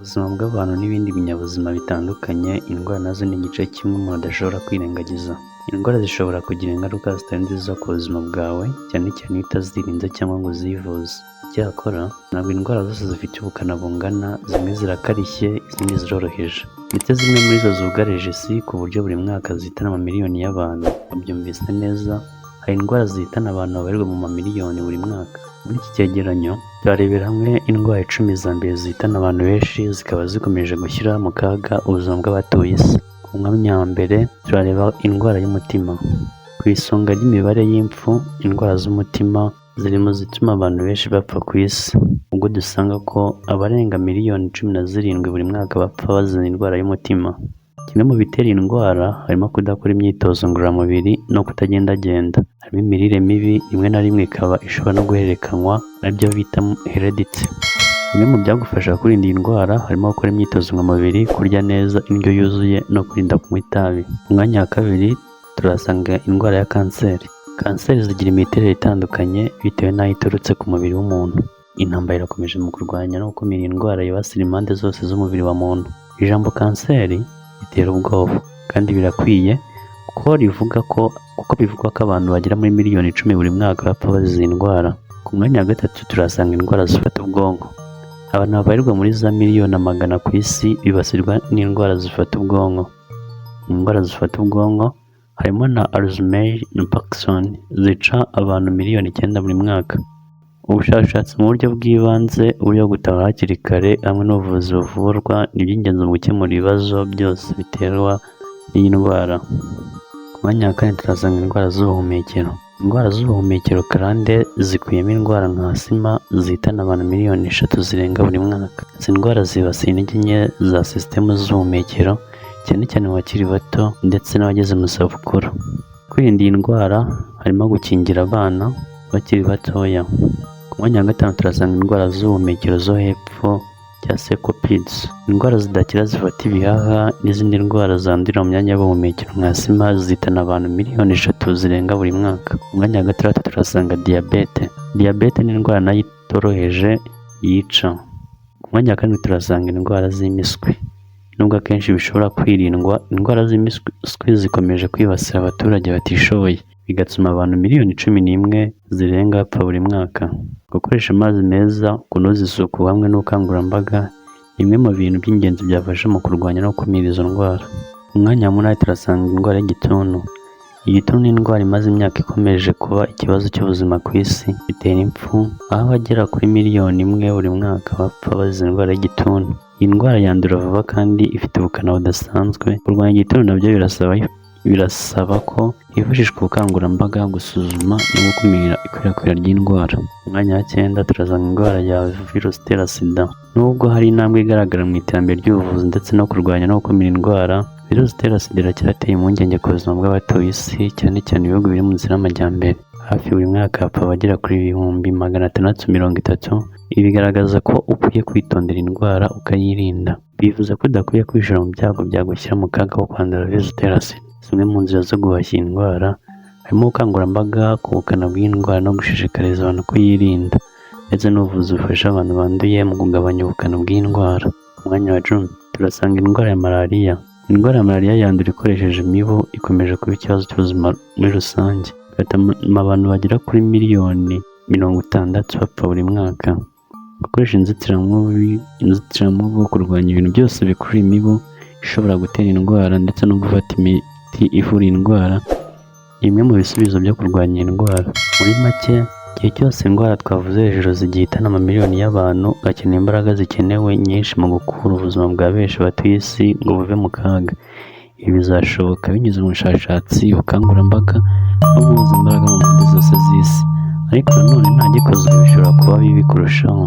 Buzima bw'abantu n'ibindi binyabuzima bitandukanye, indwara nazo ni igice kimwe umuntu adashobora kwirengagiza. Indwara zishobora kugira ingaruka zitari nziza ku buzima bwawe, cyane cyane iyo utazirinze cyangwa ngo uzivuze. Icyakora, ntabwo indwara zose zifite ubukana bungana, zimwe zirakarishye, izindi ziroroheje. Ndetse zimwe muri zo zugarije isi ku buryo buri mwaka zihitana amamiliyoni y'abantu. Wabyumvise neza, hari indwara zihitana abantu babarirwa mu mamiliyoni buri mwaka. Muri iki cyegeranyo, turarebera hamwe indwara 10 za mbere zihitana abantu benshi, zikaba zikomeje gushyira mu kaga ubuzima bw'abatuye isi. Ku mwanya wa mbere, turareba indwara y'umutima. Ku isonga ry'imibare y'impfu, indwara z'umutima ziri mu zituma abantu benshi bapfa ku isi. Ubwo dusanga ko abarenga miliyoni 17 buri mwaka bapfa bazize indwara y'umutima. Kimwe mu bitera iyi ndwara harimo kudakora imyitozo ngororamubiri no kutagendagenda. Harimo imirire mibi, rimwe na rimwe ikaba ishobora no guhererekanywa, aribyo bita heredity. Bimwe mu byagufasha kwirinda iyi ndwara harimo gukora imyitozo ngororamubiri, kurya neza indyo yuzuye no kwirinda kunywa itabi. Ku mwanya wa kabiri turahasanga indwara ya kanseri. Kanseri zigira imiterere itandukanye bitewe n'aho iturutse ku mubiri w'umuntu. Intambara irakomeje mu kurwanya no gukumira iyi ndwara yibasira impande zose z'umubiri wa muntu. Ijambo kanseri ritera ubwoba kandi birakwiye, kuko bivugwa ko abantu bagera muri miliyoni 10 buri mwaka bapfa bazize iyi ndwara. Ku mwanya wa gatatu turahasanga indwara zifata ubwonko. Abantu babarirwa muri za miliyoni amagana ku isi bibasirwa n'indwara zifata ubwonko. Indwara zifata ubwonko harimo na Alzheimer na Parkinson zica abantu miliyoni 9 buri mwaka. Ubushakashatsi mu buryo bw'ibanze, uburyo bwo gutabara hakiri kare hamwe n'ubuvuzi buvurwa ni iby'ingenzi mu gukemura ibibazo byose biterwa n'iyi ndwara. Ku mwanya wa kane turahasanga indwara z'ubuhumekero. Indwara z'ubuhumekero karande zikubiyemo indwara nka asima zihitana abantu miliyoni 3 zirenga buri mwaka. Izi ndwara zibasiye intege nke za sisitemu z'ubuhumekero, cyane cyane mu bakiri bato ndetse n'abageze mu zabukuru. Kwirinda iyi ndwara harimo gukingira abana bakiri batoya. Ku mwanya wa gatanu turasanga indwara z'ubuhumekero zo hepfo cyangwa se COPD. Indwara zidakira zifata ibihaha n'izindi ndwara zandurira mu myanya y'ubuhumekero nka asima zihitana abantu miliyoni 3 zirenga buri mwaka. Ku mwanya wa gatandatu turasanga diyabete. Diyabete ni indwara nayo itoroheje yica. Ku mwanya wa karindwi turasanga indwara z'impiswi. Nubwo akenshi bishobora kwirindwa, indwara z'impiswi zikomeje kwibasira abaturage batishoboye, bigatuma abantu miliyoni 11 zirenga bapfa buri mwaka. Gukoresha amazi meza, kunoza isuku hamwe n'ubukangurambaga ni bimwe mu bintu by'ingenzi byafasha mu kurwanya no gukumira izo ndwara. Ku mwanya wa munani turasanga indwara y'igituntu. Igituntu ni indwara imaze imyaka ikomeje kuba ikibazo cy'ubuzima ku isi, bitera impfu, aho abagera kuri miliyoni 1 buri mwaka bapfa bazize indwara y'igituntu. Iyi ndwara yandura vuba kandi ifite ubukana budasanzwe. Kurwanya igituntu nabyo birasaba ko hifashishwa ubukangurambaga, gusuzuma no gukumira ikwirakwira ry'indwara. Ku mwanya wa cyenda turasanga indwara ya virusi itera sida. Nubwo hari intambwe igaragara mu iterambere ry'ubuvuzi ndetse no kurwanya no gukumira indwara, virusi itera sida iracyateye impungenge ku buzima bw'abatuye isi, cyane cyane ibihugu biri mu nzira y'amajyambere. Hafi buri mwaka hapfa abagera kuri 630,000. Ibi bigaragaza ko ukwiye kwitondera indwara ukayirinda. Bivuze ko udakwiye kwishora mu byago byagushyira mu kaga ko kwandura virusi itera sida. Zimwe mu nzira zo guhashya iyi ndwara harimo ubukangurambaga ku bukana bw'indwara no gushishikariza abantu kuyirinda, ndetse n'ubuvuzi bufasha abantu banduye mu kugabanya ubukana bw'iyi ndwara. Ku mwanya wa 10 turasanga indwara ya malariya. Indwara ya malariya yandura ikoresheje imibu ikomeje kuba ikibazo cy'ubuzima muri rusange, bigatuma abantu bagera kuri miliyoni 60 bapfa buri mwaka. Gukoresha inzitiramubu, kurwanya ibintu byose bikurura imibu ishobora gutera indwara ndetse no gufata imiti ivura indwara, ni bimwe mu bisubizo byo kurwanya iyi ndwara. Muri make, igihe cyose indwara twavuze hejuru zigihitana amamiliyoni y'abantu, hakenewe imbaraga zikenewe nyinshi mu gukura ubuzima bwa benshi batuye isi ngo buve mu kaga. Ibi bizashoboka binyuze mu bushakashatsi, ubukangurambaga no guhuza imbaraga mu mpande zose z'isi. Ariko nanone nta gikozwe bishobora kuba bibi kurushaho.